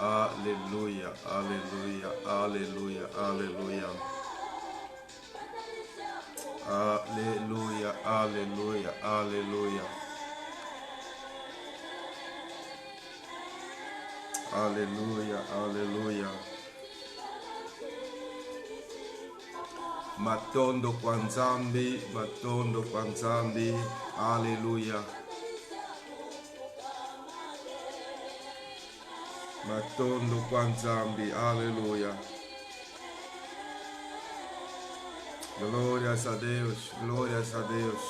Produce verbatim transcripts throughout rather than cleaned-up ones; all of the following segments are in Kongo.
Aleluya, aleluya, aleluya, aleluya. Aleluya, aleluya, aleluya. Aleluya, aleluya. Matondo kwa Nzambi, matondo kwa Nzambi. Aleluya. Matondo kwa Nzambi. Aleluya. Glórias a Deus, glórias a Deus.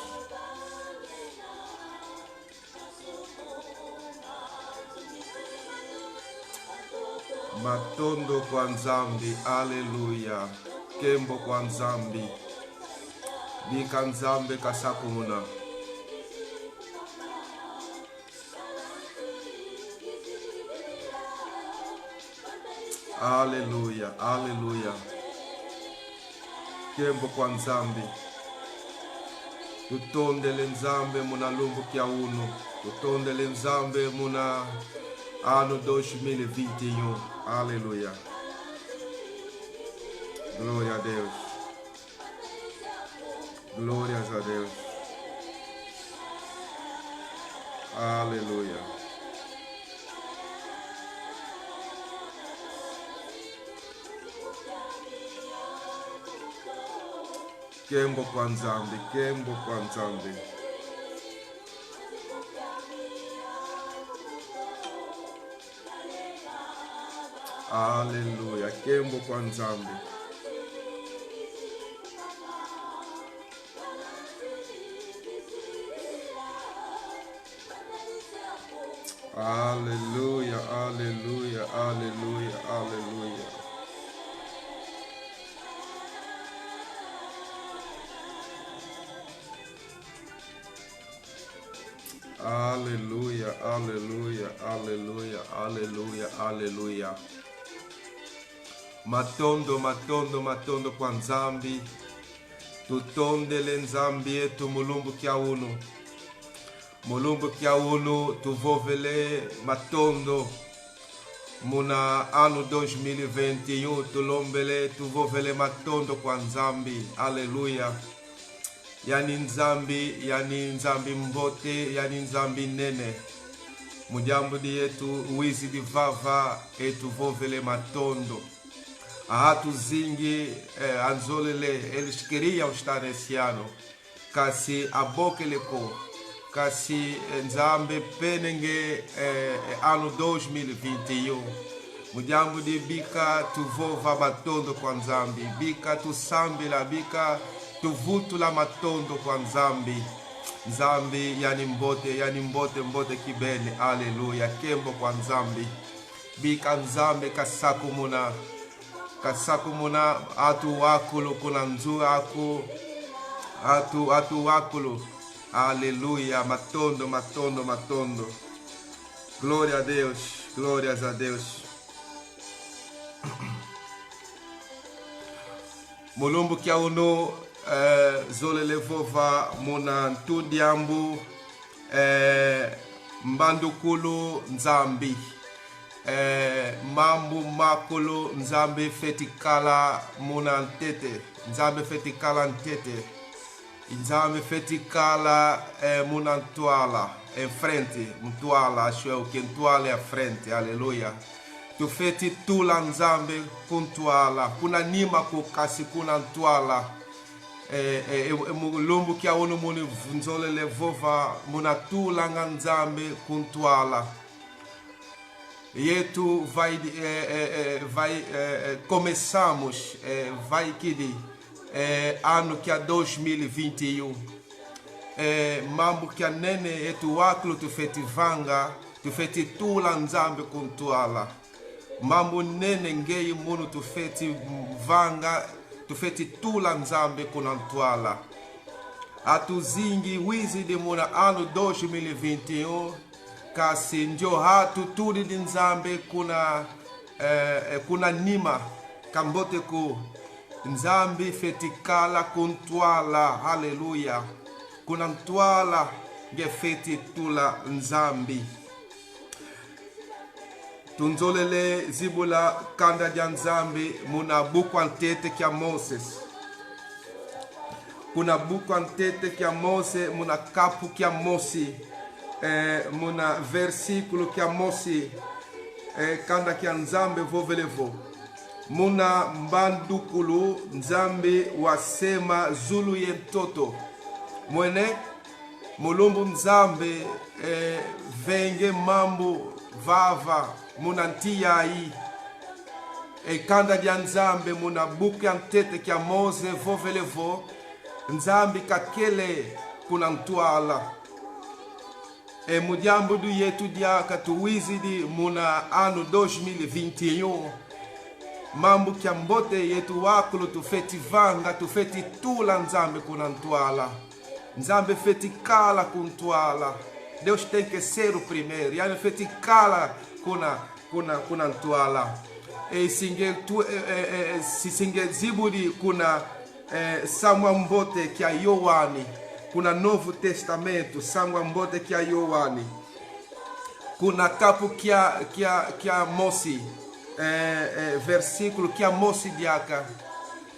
Matondo kwa Nzambi, aleluya. Nkembo kwa Nzambi. Bika Nzambi kasakumuna. Aleluya, aleluya. Nkembo kwa Nzambi. Tutondele Nzambi muna lumbu kia unu. Tutondele Nzambi muna ano dois mil e vinte e um. Aleluya. Glória a Deus. Glórias a Deus. Aleluya. Nkembo kwa Nzambi, nkembo kwa Nzambi. Aleluya, nkembo kwa Nzambi. Aleluya, aleluya, aleluya, aleluya. Aleluya, aleluya, aleluya, aleluya, aleluya. Matondo, matondo, matondo kwa Nzambi. Tutondele Nzambi eto mu lumbu kia unu. Mu lumbu kia unu tuvovele matondo. Muna ano dois mil e vinte e um tulombele, tuvovele matondo kwa Nzambi. Aleluya. Yani Nzambi, yani Nzambi mbote, yani Nzambi nene. Mu diambu di yetu wizidi vava, etu vovele matondo. Atu zingi, eh, anzolele, eles queriam estar nesse ano. Kansi abokele ko. Kansi, eh, Nzambi mpenenge, eh, eh, ano dois mil e vinte e um. Mu diambu di bika tuvova matondo kwa Nzambi. Bika tusambila, bika tuvutula matondo kwa Nzambi. Nzambi yani mbote, yani mbote, mbote kibeni. Aleluya. Nkembo kwa Nzambi. Bika Nzambi kasakumuna. Kasakumuna atu wakulu kuna nzo aku. Atu, atu wakulu. Aleluya. Matondo, matondo, matondo. Glória a Deus. Glórias a Deus. Mu lumbu kia unu, eh, zolele vova muna ntu diambu, eh, mbandukulu Nzambi. Eh, mambu makulu Nzambi feti kala muna ntete. Nzambi feti kala ntete. Nzambi feti kala, eh, muna ntwala, em frente, ntwala, acho eu que ntwala é a frente, aleluya. Tufeti tula Nzambi ku ntwala, kuna nima ko kansi kuna ntwala. Eh, eh, eh, eh, mu lumbu kia unu muni v-, nzolele vova muna tulanga Nzambi ku ntwala. Yetu vai, eh, eh, eh, vai, eh, eh, começamos, eh, vaikidi, eh, ano kia dois mil e vinte e um. Eh, mambu kia nene etu wakulu tufeti vanga, tufeti tula Nzambi ku ntwala. Mambu nene ngeye mono tufeti vanga, tufeti tula Nzambi kuna ntwala. Atu zingi wizidi muna ano dois mil e vinte e um, kansi ndio atu tudidi Nzambi kuna, eh, eh, kuna nima, ka mbote ko. Nzambi feti kala ku ntwala, aleluya. Kuna ntwala nge feti tula Nzambi. Tunzolele zibula kanda dia Nzambi muna buku a ntete kia Mose. Kuna buku a ntete kia Mose, muna kapu kia mosi, eh, muna versículo kia mosi, eh, kanda kia Nzambi vovele vo: Muna mbandukulu Nzambi wasema zulu ye ntoto. Mwene, mu lumbu Nzambi, eh, venge mambu vava muna nti yayi. E kanda dia Nzambi muna buku ya ntete kia Mose vovele vo: Nzambi kakele kuna ntwala. E mu diambu di yetu diaka tuwizidi muna ano dois mil e vinte e um, mambu kia mbote yetu wakulu tufeti vanga, tufeti tula Nzambi kuna ntwala. Nzambi feti kala ku ntwala. Deus tem que ser o primeiro. Yani feti kala kuna, kuna, kuna ntwala. E si nge tu, e, e, e, si, si nge zibudi kuna, eh, Nsangu a Mbote kia Yoane, kuna Novo Testamento, Nsangu a Mbote kia Yoane, kuna kapu kia, kia, kia mosi, eh, eh, versículo kia mosi diaka.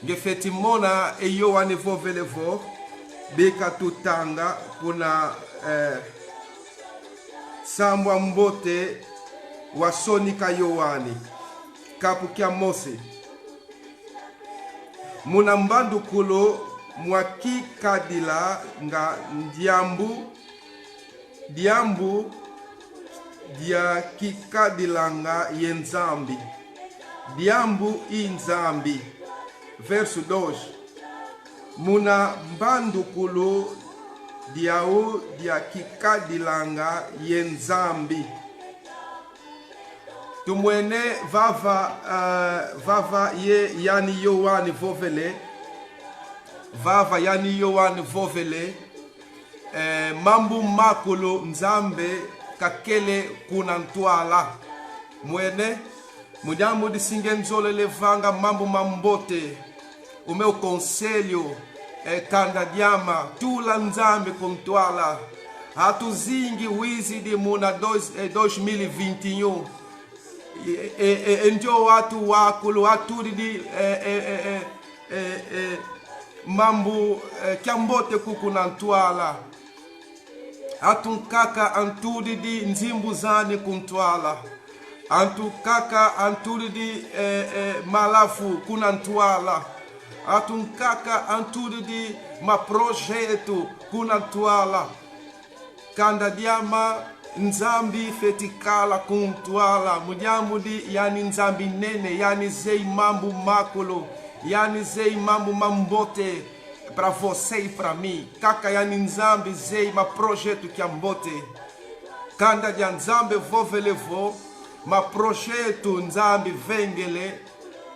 Nge feti mona e Yoane vovele vo, bika tutanga kuna, eh, Nsangu a Mbote wasonika Yoane, kapu kia mosi. Muna mbandukulu mwakikadilanga Diambu, Diambu diakikadilanga ye Nzambi. Diambu i Nzambi. Verso dois. Muna mbandukulu diau diakikadilanga ye Nzambi. Tumwene vava, eh, vava ye yani Yoane vovele. Vava yani Yoane vovele, eh, mambu makulu Nzambi kakele kuna ntwala. Mwene, mu diambu di si nge nzolele vanga mambu ma mbote, o meu conselho, eh, kanda diama, tula Nzambi ku ntwala. Atu zingi wizidi muna dois, eh, dois mil e vinte e um. E, e, e, e ndio atu wakulu atudidi, eh, eh, eh, eh, eh, eh, mambu, eh, kia mbote ku kuna ntwala. Atu nkaka antudidi nzimbu zani ku ntwala. Atu nkaka antudidi, eh, eh, malafu kuna ntwala. Atu nkaka antudidi ma projeto kuna ntwala. Kanda diama, Nzambi feti kala ku ntwala, mu diambu di yani Nzambi nene, yani zeyi mambu makulu, yani zeyi mambu ma mbote pra você e pra mim. Kaka yani Nzambi zeyi ma projeto kia mbote. Kanda dia Nzambi vovele vo, ma projeto Nzambi vengele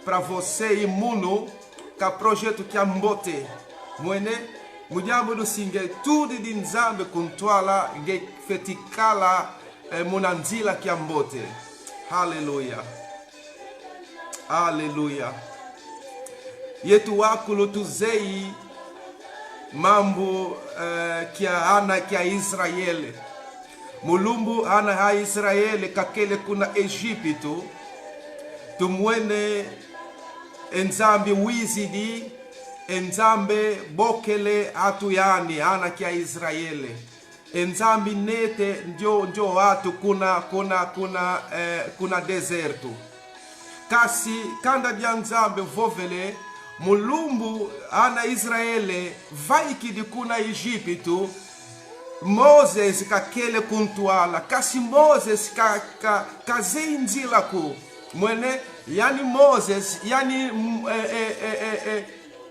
pra você e munu, ka projeto kia mbote. Mwene, mu diambu di si nge tudidi Nzambi ku ntwala, nge feti kala, eh, muna nzila kia mbote. Aleluya. Aleluya. Yetu wakulu tuzeyi mambu, eh, kia ana kia Israele. Mu lumbu ana a Israele kakele kuna Egipto, tumwene e Nzambi wizidi, e Nzambi bokele atu yani, ana kia Israele. E Nzambi nete ndio, ndio atu kuna, kuna, kuna, eh, kuna deserto. Kansi kanda dia Nzambi vovele, mu lumbu ana Israele vaikidi kuna Egipto, Moses kakele ku ntwala, kansi Moses ka, ka, kazeyi nzila ko. Mwene, yani Moses, yani, mm, eh, eh, eh, eh, eh,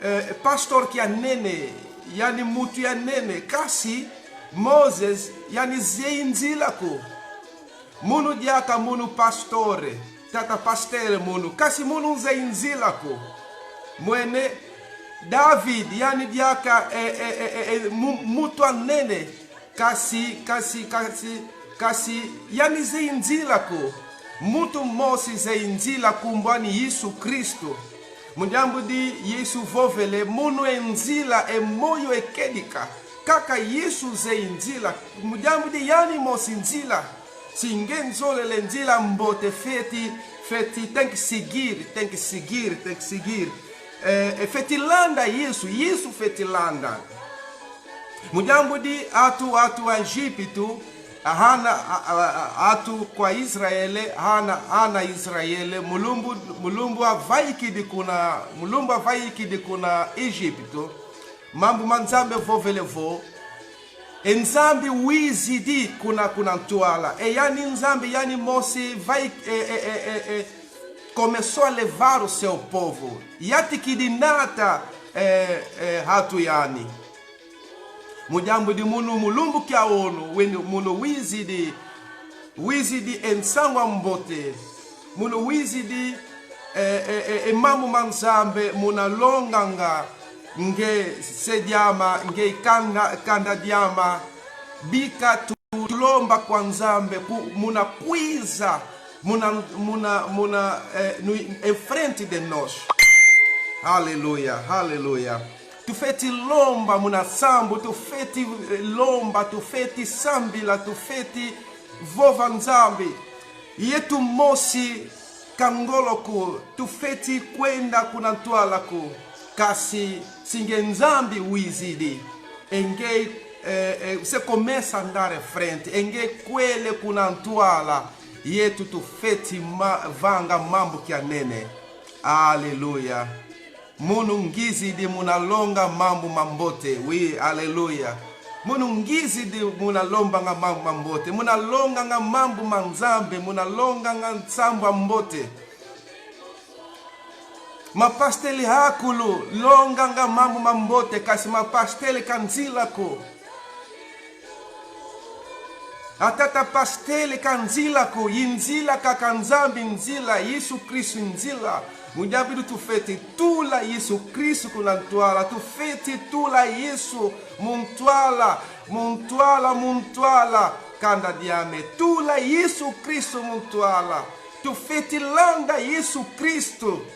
eh, pastor kia nene, yani muntu ya nene, kansi Moses, yani zeyi nzila ko. Munu diaka munu pastor, tata pasteur munu, kansi munu zeyi nzila ko. Mwene, David, yani diaka, eh, eh, eh, eh, eh, mu-, muntu a nene, kansi, kansi, kansi, kansi yani zeyi nzila ko. Muntu mosi zeyi nzila, nkumbu ani Yesu Kristo. Mu diambu di Yesu vovele: munu e nzila, e moyo, e kedika. Kaka Yesu zeyi nzila. Mu diambu di yani mosi nzila. Se nge nzolele nzila mbote, fwete, fwete, tem que seguir, tem que seguir, tem que seguir. Eh, eh, fwete landa Yesu, Yesu fwete landa. Mu diambu di atu, atu a Egipto, a ana, a, a, a, atu kwa Israele, ana, ana Israele, mu lumbu, mu lumbu avaikidi kuna, mu lumbu avaikidi kuna Egipto, mambu ma Nzambi vovele vo, e Nzambi wizidi kuna, kuna ntwala. E yani Nzambi, yani mosi vai, e, e, e, e, e, começou a levar o seu povo. Yantikidi nata, e, e, atu yani. Mu diambu di munu, mu lumbu kia unu, wini munu wizidi, wizidi e nsangu a mbote. Munu wizidi, e, e, e, e mambu ma Nzambi, muna longanga, nge se diama, nge kanda, kanda diama, bika tu-, tulomba kwa Nzambi, ku-, muna kwiza, muna, muna, muna, eh, nu-, em frente de nós. Aleluia, aleluia. Tufwete lomba muna sambu, tufwete, eh, lomba, tufwete sambila, tufwete vova Nzambi. Yetu mosi ka ngolo ko, tufwete kwenda kuna ntwala ko. Kansi se nge Nzambi wizidi, e nge, eh, eh, você começa a andar em frente, e nge kwele kuna ntwala, yetu tufwete ma-, vanga mambu kia nene. Aleluia. Munu ngizidi muna longa mambu ma mbote. Oui, aleluia. Munu ngizidi muna lombanga mambu ma mbote. Muna longanga mambu ma Nzambi. Muna longanga nsangu a mbote. Mapastele akulu longanga mambu ma mbote, kansi mapastele ka nzila ko. Atata pastele ka nzila ko, i nzila kaka Nzambi nzila, Yesu Kristu nzila. Mu diambu di tufwete tula Yesu Kristu kuna ntwala, tufwete tula Yesu mu ntwala, mu ntwala, mu ntwala, kanda diame. Tula Yesu Kristu mu ntwala. Tufwete landa Yesu Kristu.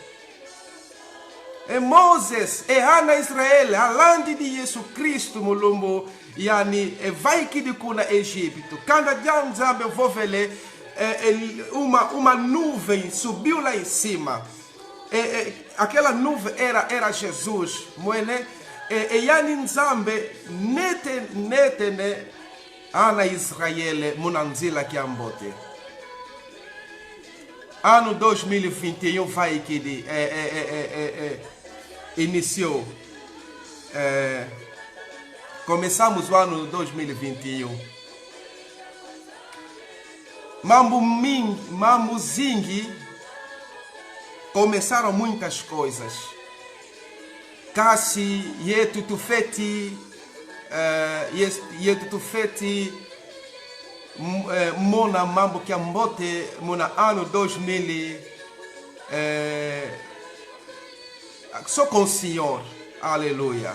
E Moses, e ana Israele, alandidi Yesu Kristu mu lumbu yani, e vaikidi kuna Egipto. Kanda dia Nzambi vovele, e, e, uma, uma nuvem subiu lá em cima. E, e, aquela nuvem era, era Jesus. Mwene, e, e yani Nzambi nete, nete ne ana Israele muna nzila kia mbote. Ano dois mil e vinte e um vaikidi, é, é, é, é, é, é, iniciou. É, começamos o ano dois mil e vinte e um. Mambu ming-, mambu zingi, começaram muitas coisas. Kansi yetu tufwete, eh, yes-, yetu tufwete, m-, eh, mona mambu kia mbote muna ano dois mil, eh, só com o Senhor. Aleluia.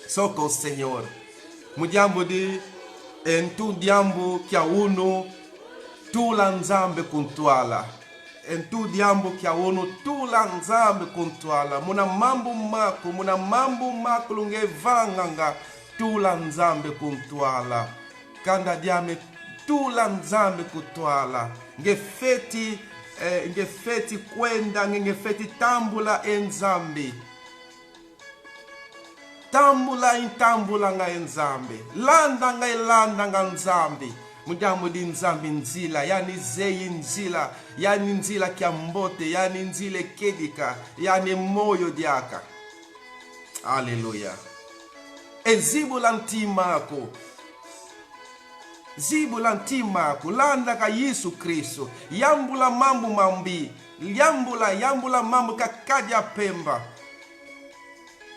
Só com o Senhor. Mu diambu di, e ntu diambu kia unu, tula Nzambi ku ntwala. E ntu diambu kia unu, tula Nzambi ku ntwala. Muna mambu maku, muna mambu maku nge vanganga, tula Nzambi ku ntwala. Kanda diame, tula Nzambi ku ntwala. Nge fwete, eh, nge fwete kwenda, nge, nge fwete tambula e Nzambi. Tambula i tambulanga e Nzambi. Landanga i landanga Nzambi. Mu diambu di Nzambi nzila, yani zeyi nzila, yani nzila kia mbote, yani nzila kedika, yani moyo diaka. Aleluya. E zibula ntima aku. Zibula ntima aku, landanga Yesu Kristu. Yambula mambu mambi. Yambula, yambula mambu kaka dia mpemba.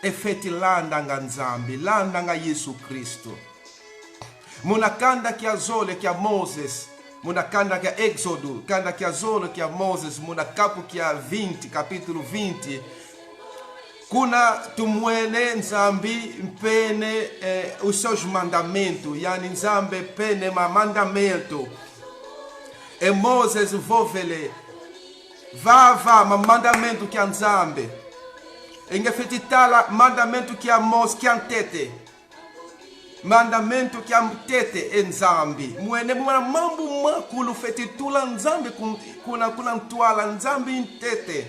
E fwete landanga Nzambi, landanga Yesu Kristu. Muna kanda kia zole kia Moses, muna kanda kia Éxodo, kanda kia zole kia Moses, muna kapu kia vinte, capítulo vinte, kuna tumwene Nzambi mpene, eh, os seus mandamentos, yani Nzambi mpene ma mandamento. E Moses vovele, vava ma mandamento kia Nzambi. E nge fwete tala mandamento kia Mos-, kia ntete. Mandamento kia ntete, e Nzambi. Mwene mwa mambu makulu feti tula Nzambi kun-, kuna, kuna ntwala. Nzambi ntete.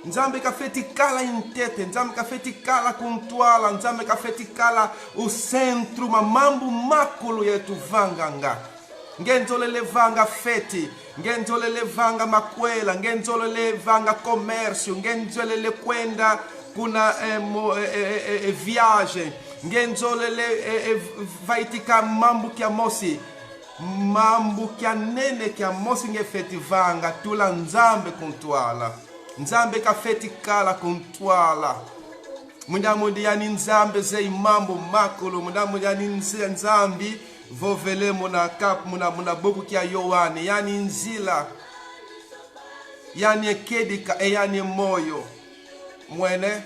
Nzambi kafeti kala ntete. Nzambi kafeti kala ku ntwala. Nzambi kafeti kala o centro ma mambu makulu yetu vanganga. Nge nzolele vanga feti, nge nzolele vanga makwela, nge nzolele vanga comércio, nge nzolele kwenda kuna, eh, mo-, eh, eh, eh, eh, viagem, nge nzolele, eh, eh, vaitika mambu kia mosi. Mambu kia nene kia mosi nge feti vanga, tula Nzambi ku ntwala. Nzambi kafeti kala ku ntwala. Mu diambu di yani Nzambi zeyi mambu makulu, mu diambu di yani Nz-, Nzambi vovele muna kap-, muna, muna buku kia Yoane, yani nzila, yani e kedika, e yani e moyo. Mwene,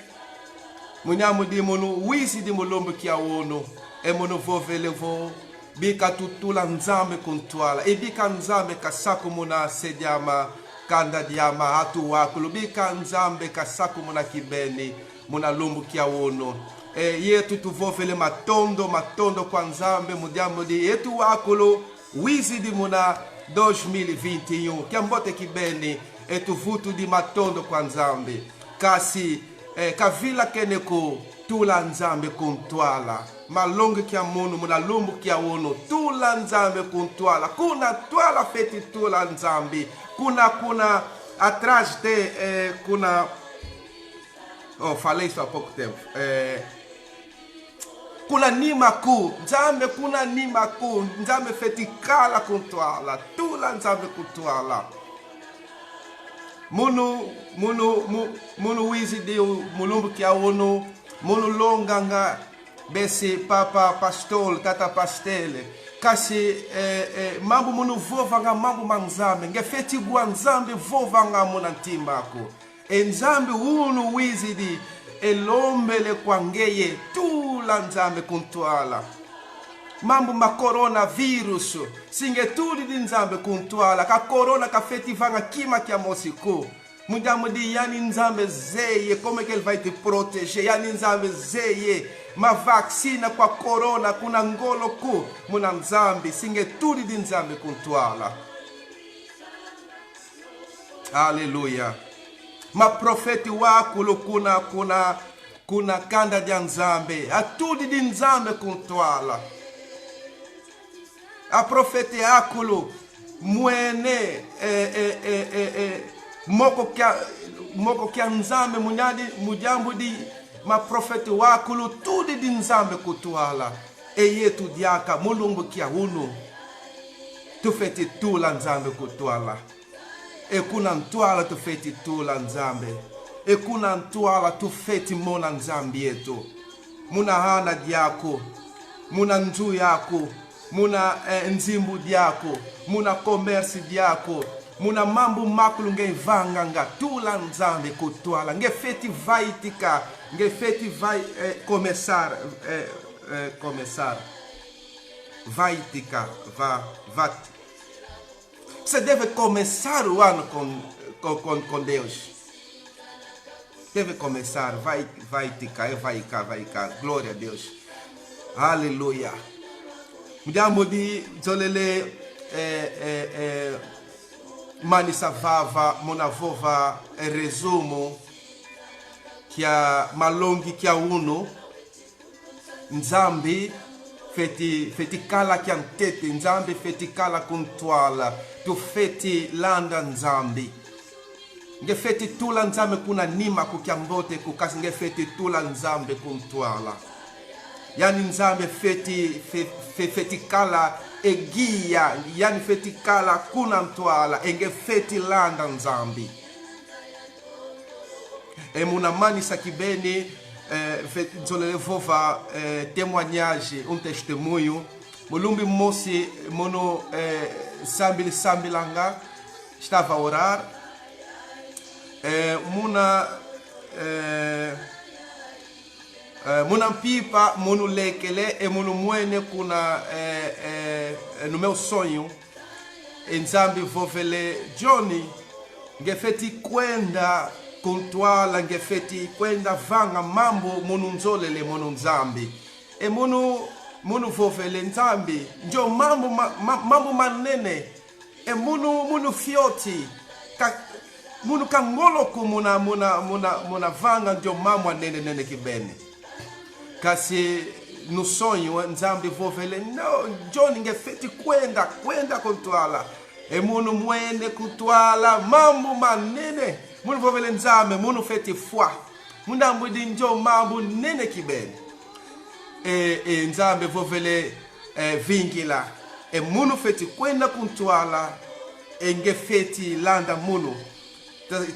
mu diambu di mono wizidi mu lumbu kia unu, e mono vovele vo, bika tutula Nzambi ku ntwala. E bika Nzambi kasakumuna se diama, kanda diama, atu wakulu. Bika Nzambi kasakumuna kibeni muna lumbu kia unu. E, yetu tuvovele matondo, matondo kwa Nzambi, mu diambu di yetu wakulu wizidi muna dois mil e vinte e um. Kiambote kibeni, e tuvutudi matondo kwa Nzambi. Kansi, eh, kavilakene ko, tula Nzambi ku ntwala. Malongi kia munu, muna lumbu kia unu, tula Nzambi ku ntwala. Kuna ntwala feti tula Nzambi. Kuna, kuna atrás de, eh, kuna, oh, falei isso há pouco tempo. Eh, kuna nima ko, Nzambi kuna nima ko, Nzambi feti kala ku ntwala. Tula Nzambi ku ntwala. Munu, munu, mu-, munu wizidi mu lumbu kia unu, munu longanga besi papa pastor, tata pastor. Kansi, eh, eh, mambu munu vovanga mambu ma Nzambi. Nge feti wa Nzambi vovanga muna ntima aku. E Nzambi unu wizidi, e lombele kwa ngeye, tula Nzambi ku ntwala. Mambu ma coronavírus, si nge tulidi Nzambi ku ntwala, ka corona kafeti vanga kima kia mosi ko. Mu diambu di yani Nzambi zeye, como é que ele vai te proteger? Yani Nzambi zeye, ma vacina kwa corona, kuna ngolo ko, muna Nzambi, si nge tulidi Nzambi ku ntwala. Aleluya. Ma profeti wakulu kuna, kuna, kuna kanda dia Nzambi, atudidi Nzambi ku ntwala. A profeti akulu, mwene, eh, eh, eh, eh, eh, moko kia, moko kia Nzambi, munyadi, mu diambu di ma profeti wakulu tudidi Nzambi ku ntwala. E yetu diaka mu lumbu kia unu, tufeti tula Nzambi ku ntwala. E kuna ntwala tufeti tula Nzambi. E kuna ntwala tufeti mona Nzambi eto. Muna ana diaku, muna nzo yaku, muna, eh, nzimbu diaku, muna comércio diaku, muna mambu makulu nge vanganga, tula Nzambi ku ntwala. Nge feti vaitika, nge feti vai-, eh, começar, eh, eh, começar. Vaitika, va-, vat-, Você deve começar o ano com, com, com, com Deus. Deve começar, vai, vaitika, e vai cá, vai cá. Glória a Deus. Aleluia. Mu diambu di nzolele, eh, eh, eh, manisa vava, muna vova, eh, resumo kia malongi kia unu. Nzambi feti, feti kala kia ntete, Nzambi feti kala ku ntwala, tufeti landa Nzambi. Nge feti tula Nzambi kuna nima ku kiambote ku, kansi nge feti tula Nzambi ku ntwala. Yani Nzambi feti, fe-, fe-, feti kala e guia, yani feti kala kuna ntwala, e nge feti landa Nzambi. E muna manisa kibeni, eh, ve-, nzolele vova, eh, témoignage, um testemunho. Mu lumbu mosi, mono, eh, sambili sambilanga, estava a orar. Eh, muna, eh, eh, muna mpimpa, mono lekele, e mono mwene kuna, eh, eh, eh, no meu sonho. E Nzambi vovele: Johnny, nge feti kwenda ku ntwala, nge feti kwenda vanga mambu mono nzolele mono Nzambi. E mono Munu vovele Nzambi, ndio mambu ma, ma, mambu manene. E munu, munu fioti, ka, munu ka ngolo ko muna, muna, muna, muna vanga ndio mambu manene nene kibeni. Kansi lusonyi wa Nzambi vovele: "No, John, nge fweti kwenda, kwenda ku ntwala." E munu mwene ku ntwala, mambu manene. Munu vovele Nzambi, munu fweti fwa. Mu diambu di ndio mambu nene kibeni. E, e Nzambi vovele, e, vingila. E munu fweti kwenda ku ntwala, e nge fweti landa munu.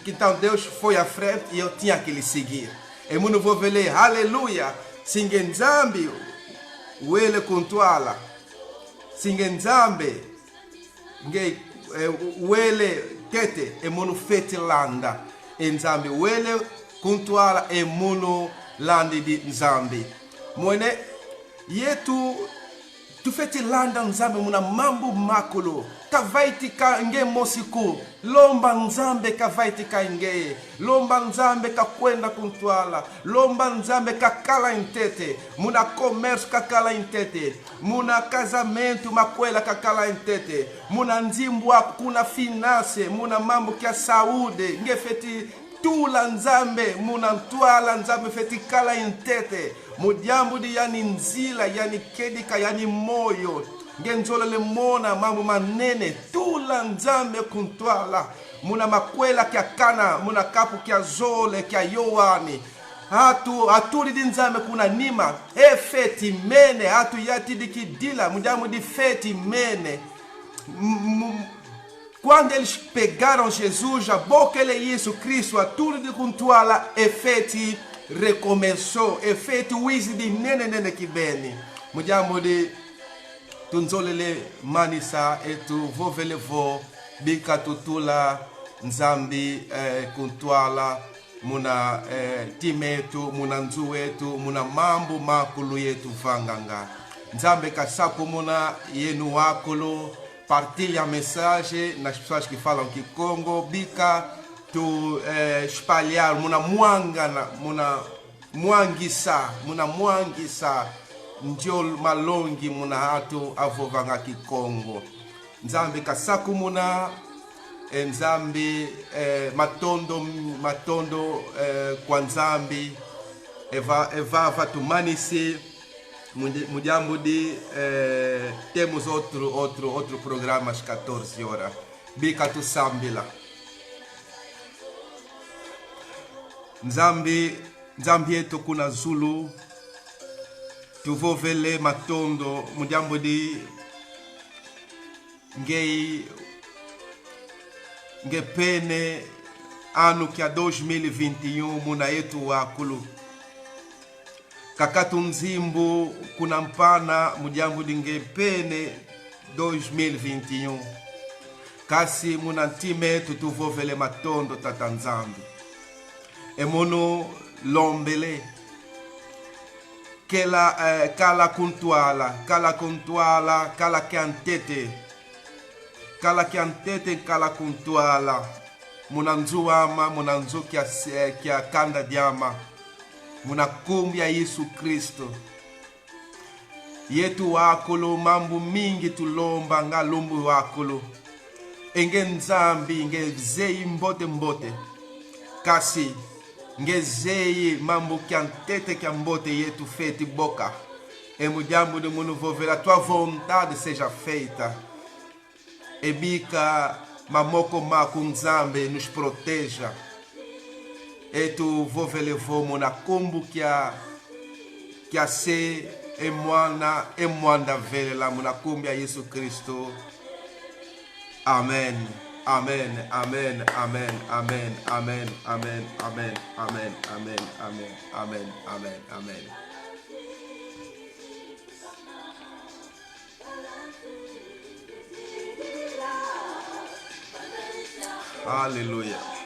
Então, Deus foi à frente e eu tinha que lhe seguir. E munu vovele, aleluia. Se nge Nzambi wele ku ntwala, se nge Nzambi nge, eh, wele ntete, e munu fweti landa. E Nzambi wele ku ntwala, e munu landidi Nzambi. Mwene, yetu tufweti landa Nzambi muna mambu makulu. Ka vaiti ka nge mosi ko. Lomba Nzambi ka vaiti ka nge. Lomba Nzambi ka kwenda ku ntwala. Lomba Nzambi ka kala ntete. Muna comércio ka kala ntete. Muna casamento, makwela ka kala ntete. Muna nzimbu aku, kuna finance, muna mambu kia saúde. Nge fweti tula Nzambi muna ntwala, Nzambi fweti kala ntete. Mu diambu di yani nzila, yani kedika, yani moyo. Nge nzolele mona mambu manene. Tula Nzambi ku ntwala. Muna makwela kia kana, muna kapu kia zole, kia Yoane. Atu, atulidi Nzambi kuna nima. E fweti mene, atu yatidi kidila, mu diambu di fweti mene. M-, m-, Quando eles pegaram Jesus, abokele Yesu Kristu, atulidi ku ntwala, e fweti recomeçou, e fweti wizidi nene nene kibeni. Mu diambu di tunzolele manisa, e tuvovele vo, bika tutula Nzambi, eh, ku ntwala, muna, eh, ntima eto, muna nzo eto, muna mambu makulu yetu vanganga. Nzambi kasakumuna yenu wakulu, partilha a mensagem nas pessoas que falam Kikongo, bika tu, eh, espalhar, muna mwangana, muna mwangisa, muna mwangisa ndio malongi muna atu avovanga Kikongo. Nzambi kasakumuna, e Nzambi, eh, matondo, matondo, eh, kwa Nzambi, e va-, e vava tumanisi, mu di-, mu diambu di, eh, temos outro, outro, outro programa às catorze horas. Bika tusambila. Nzambi, Nzambi eto kuna zulu, tuvovele matondo, mu diambu di ngeye, nge pene ano kia dois mil e vinte e um, muna yetu wakulu. Kakatu nzimbu kuna mpana, mu diambu di nge pene dois mil e vinte e um. Kansi muna ntima eto tuvovele matondo, Tata Nzambi. E mono lombele. Kela, eh, kala ku ntwala, kala ku ntwala, kala kiantete. Kala kiantete, kala ku ntwala. Muna nzo ama, muna nzo kia se-, kia kanda diama. Muna nkumbu ya Yesu Kristu. Yetu wakulu, mambu mingi tulombanga lumbu wakulu. E nge Nzambi, nge zeyi mbote mbote. Kansi, nge zeyi mambu kiantete kiambote yetu fweti boka. E mu diambu di munu vovela, tua vontade seja feita. E bika mamoko maku Nzambi nos proteja. E tuvovele vo muna nkumbu kia, kia Se, e Mwana, e Mwanda Velela, muna nkumbu ya Yesu Kristu. Amen. Amen. Amen. Aleluya.